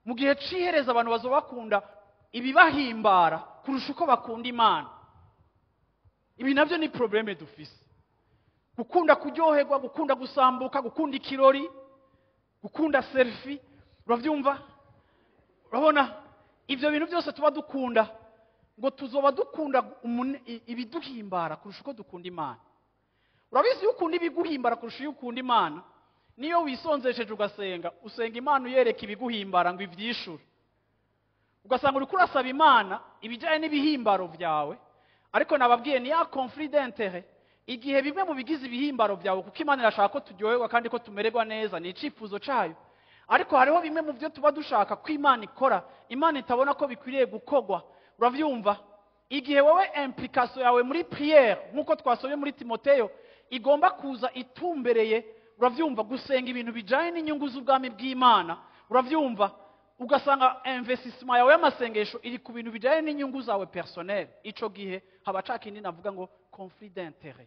Mu gihe c'iherezo abantu bazoba bakunda ibibahimbara kurusha uko bakunda Imana. Ibi navyo ni problème dufise. Gukunda kuryoherwa, gukunda gusambuka, gukunda ikirori, gukunda selfie, uravyumva? Urabona ivyo bintu byose tuba dukunda, ngo tuzoba dukunda ibiduhimbara kurusha uko dukunda Imana. Urabizi, iyo ukunda ibiguhimbara kurusha iyo ukunda Imana, niyo wisonzesheje ugasenga, usenga Imana uyereka ibiguhimbara ngo ivyishure. Ugasanga uriko urasaba Imana ibijyanye n'ibihimbaro byawe, ariko nababwiye ni ya conflit d'intérêt. Igihe bimwe mu bigize ibihimbaro byawe, kuko Imana irashaka ko turyoherwa kandi ko tumererwa neza, ni icifuzo cayo, ariko hariho bimwe mu byo tuba dushaka ko Imana ikora, Imana itabona ko bikwiriye gukorwa. Uravyumva? Igihe wowe implication yawe muri prière, nk'uko twasomye muri Timoteyo, igomba kuza itumbereye, uravyumva, gusenga ibintu bijanye n'inyungu z'ubwami bw'Imana, uravyumva, ugasanga investissement yawe y'amasengesho iri ku bintu bijanye n'inyungu zawe personnel, ico gihe haba ca kindi navuga ngo conflit d'intérêt.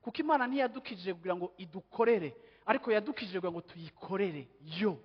Kuko Imana ntiyadukijije kugira ngo idukorere, ariko yadukijije kugira ngo tuyikorere yo.